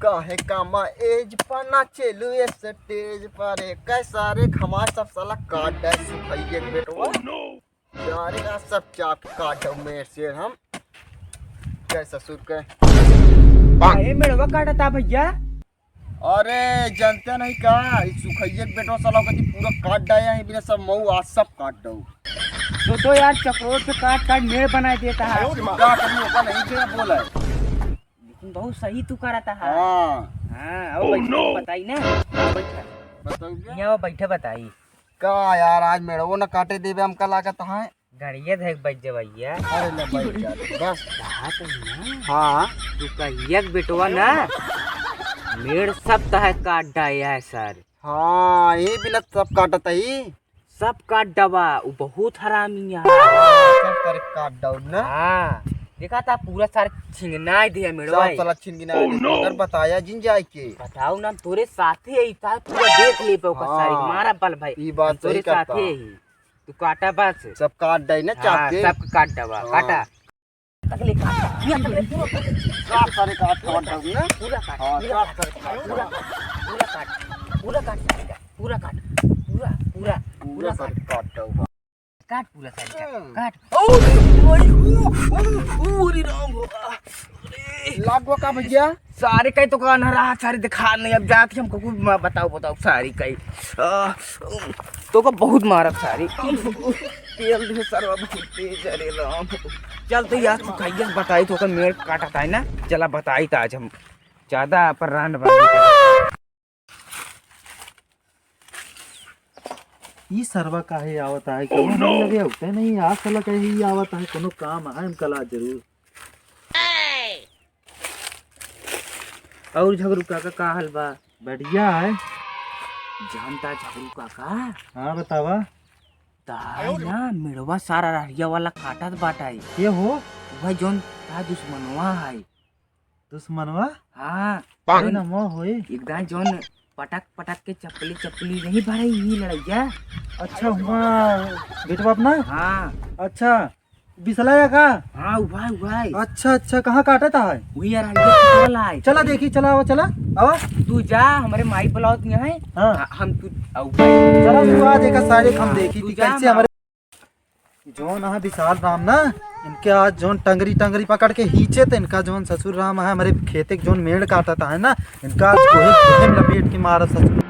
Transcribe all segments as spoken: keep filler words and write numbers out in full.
काहे कामा एज पर नाचेलू ये स्टेज पर रे? कैसा रे घमा सब साला काट दे सुखइये के बेटवा। यार का सब चाप काट दो मेरे से हम। कैसा सुर के? अरे मेड़वा काटता भैया। अरे जानते नहीं का, ई सुखइये के बेटवा साला कति पूरा काट डाया है, बिना सब मऊ आज सब काट दो। तो तो यार चक्रोट से काट काट मेड़ बनाई देता है। का करी, ओका नहीं दे बोला है। लेकिन बहुत सही तू करता है। हाँ। हाँ, अब बैठ के बताई ना। बताऊ क्या? यहाँ बैठे बताई। का यार, आज मेड़वो न काटे देबे हमका लागत है। गड़िया धक बज जवैया। अरे ले बैठ जा, बस। कहा तो ना। हाँ। तू कहिया के बेटवा ना, मेड़ सब तहे काट डाया है सर। हाँ, ये बिना सब काटत ही। सब काट डबा, उ बहुत हरामी है। हाँ, सब करे काट डाउन ना। हाँ, देखा था पूरा सारे छिंगना दिया मेड़वा। सब साला छिंगना दिया। अगर बताया जिन जाए के। बताओ ना, तोरे साथे ही था, पूरा देख ले पे ओकर सारे हाँ, मारा बल भाई। ई बात हम तोरे सही करता। साथे ही। तू काटा बस। सब काट डाई ना हाँ, चाप के। सब काट डबा, हाँ। काटा। तक ले काट। ये तक ले पूरा काट। साफ सारे काट, काट डाउन ना। पूरा काट, हाँ, पूरा साफ काट, सारे काट। पूरा काट, पूरा काट, पूरा काट, पूरा काट, पूरा, पूरा, पूरा पूरा सारे काट। काट डाउन। काट पूरा सारे काट, हम्म। काट। ओ, ओ, ओ, ओ, अरे राम हो। अरे। लागवा का भैया? सारे कई तो का ना रहा, सारे दिखा नहीं, अब जात ही हमको कुछ म-, बताओ, बताओ, सारे कई। आ, तो का बहुत मारत सारे। तेल दे सरवा बहुत तेज, अरे राम। चल तो यार, तू कहिया बताई तो का मेड़ काटत है ना, चला बताई तो आज हम ज्यादा पर रांड बाजी करत। ई सरवा काहे आवत है? कौनो लगे होते नहीं, आज साला कहे ही आवत है, कोनो काम है, हम कला जरूर। और झगरू काका का हाल बा? बढ़िया है। जानता झगरू काका? हाँ, बतावा। ताई ना मेड़वा सारा रहरिया वाला काटत बाटाई। के हो? वह जौन ता दुश्मनवा है। दुश्मनवा? हाँ। अरे ना मोह होई। एकदम जौन पटक पटक के चपली चपली नहीं भरे ई लड़ैया। अच्छा, हुआ बेटवा अपना? हाँ। अच्छा, बिसला या का? हाँ, उभाई, उभाई। अच्छा, अच्छा, कहाँ काटत है? वही यार, आइए, चला है। चला देखी, चला, आवा, चला, आवा। तू जा, हमारे माई बुलावत नहीं है। हाँ। हाँ, हम तू, आऊ। चला, तू आज एक सारे हम हाँ, देखी तू थी, जा, कैसे हम हमारे जौन है विशाल राम ना, इनके आज जौन टंगरी टंगरी पकड़ के हींचे, तो इनका जौन ससुर राम है, हमारे खेते के जौन मेड़ काटत है ना, इनका आज गोहे गोहे में लपेट के मारा ससुर।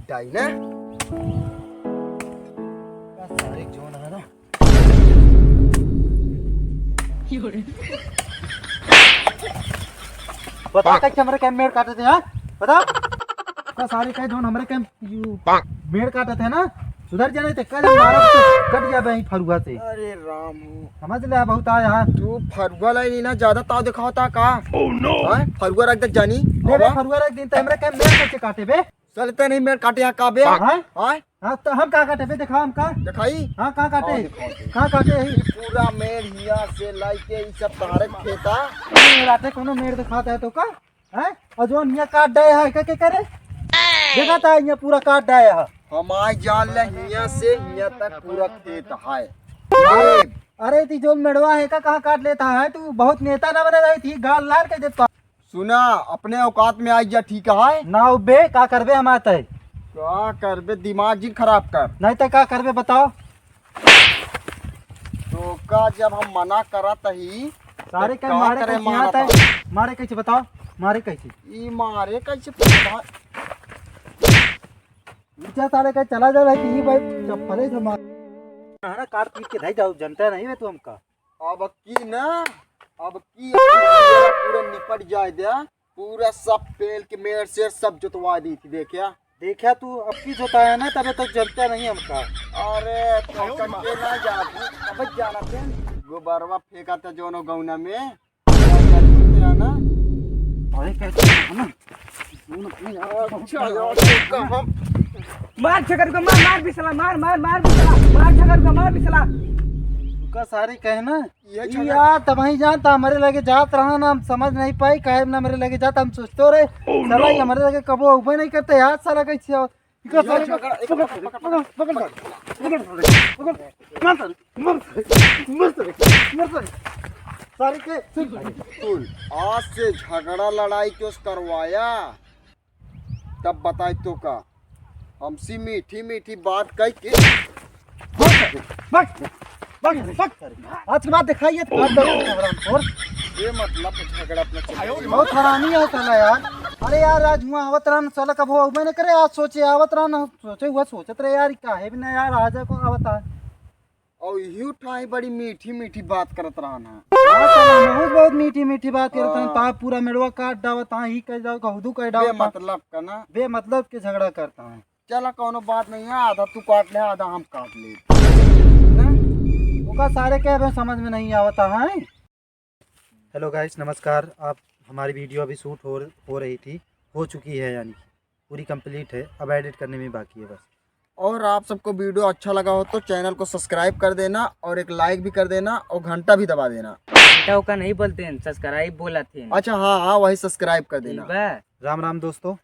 डाई ना। सारे जौन है ना। बता, कैसे हमरे कैम मेड़ काटत है, हाँ? बता। का सारे कह जौन हमरे कैम यू मेड़ काटत है ना, सुधर जाने ते कल मारब तो कट जाबे यहीं फरुआ से। अरे राम हो। समझ ले, बहुत आया है। तू फरुआ लाई नहीं ना, ज्यादा ताव दिखावता का? Oh no! हाँ? फरुआ रख दे जानी। ले बे, आवा। फरुआ रख दिन ते हमरे कैम मेड़ कैसे काटे बे? चलते नहीं मेड़ काटे यहाँ का बे? हाँ? हाँ? हाँ, तो हम का काटे बे? दिखा हम का। दिखाई? हाँ, का काटे? हाँ, दिखाओ, दिखाओ। का काटे ही? ई पूरा मेड़ हिया से लाइके ई सब तहारे खेता। मेड़ आते कोनो मेड़ दिखाता है तो का? हैं? और जौन हिया काट डाया है, का, के करे? देखा था हिया पूरा काट डाया है। हम आज जान ले हिया से हिया तक पूरा खेत है। अरे, अरे, ती जौन मेड़वा है का, कहाँ काट लेता है तू? बहुत नेता ना बने रही थी, गाल लाल कर देता। सुना, अपने औकात में आई जा, ठीक है? ना उबे, का करबे हमार तय? का करबे, दिमाग जिन खराब कर। नहीं तो का करबे बताओ? तो का जब हम मना करत ही, सारे तो के का मारे करे कैसे मारत आता है? ही? मारे कैसे बताओ? मारे कैसे? ई मारे कैसे पता? नीचे साले के चला जा रहा है कि ई भाई चप्पले से मार। नहरा काट पीट के धई जाओ, जनता नहीं है तू हमका। अब की ना, अब की पूरा निपट जाए दे, पूरा सब पेल के मेड़ से सब जोतवा दी थी, देखिया। देखिया तू अब की जोता है ना, तबे तो जनता नहीं हमका। अरे तो करके ना जा, अब जाना थे, गोबरवा फेंका था जोनो गौना में। अरे, कैसे है ना? अच्छा, यार, तो हम मार झगड़ को, मार, मार बिसला, मार, मार, मार बिसला, मार झगड़ को, मार बिसला। उनका सारे कहे ना, ये ई झगड़- यार, तब ही जानता, हमारे लगे जात रहा ना, हम समझ नहीं पाई, काहे ना हमारे लगे जाता, हम सोचते रहे, साला, ये हमारे लगे कबो उबे नहीं करते यार, साला, कैसे हो? इका ये सारे झगड़- पकड़, पकड़, पकड़, पकड़, पकड़, पकड़, पकड़, पकड़, मार सारे, मार सारे, मार सारे, मार सारे। सारे के सुन। सुन, आज से झगड़ा लड़ाई क्यों करवाया, तब बताई तो का। हमसे मीठी मीठी बात कह के बक, बक, बक। आज के बाद दिखाइए तो हाथ दर्द कर रहा है। और ये मतलब झगड़ा अपना चल रहा है। बहुत हरामी है साला यार। अरे यार, आज हुआ आवत रहन साला, कब हो मैंने करे, आज सोचे आवत रहन, सोचे हुआ सोचत रहे यार, काहे भी ना यार, आज को आवत है। और यही उठाई बड़ी मीठी मीठी बात करत रहन है। हाँ साला, बहुत बहुत मीठी मीठी बात करत हैं। हाँ। ता पूरा मेड़वा काट डावत हाँ, ही कह डावत, कहूदू कह डावत हाँ। बेमतलब का ना। बेमतलब के झगड़ा करता है। चला, कौनो बात नहीं है, आधा तू काट ले, आधा हम काट ले। ना? ओका सारे के अबे समझ में नहीं आवता है। हेलो गाइस, नमस्कार। आप, हमारी वीडियो अभी शूट हो हो रही थी, हो चुकी है, यानी कि पूरी कंप्लीट है, अब एडिट करने में बाकी है बस। और आप सबको वीडियो अच्छा लगा हो तो चैनल को सब्सक्राइब कर देना और एक लाइक भी कर देना और घंटा भी दबा देना। घंटा ओका नहीं बोलते हैं, सब्सक्राइब बोला थे। अच्छा, हाँ हाँ, वही सब्सक्राइब कर देना। राम राम दोस्तों,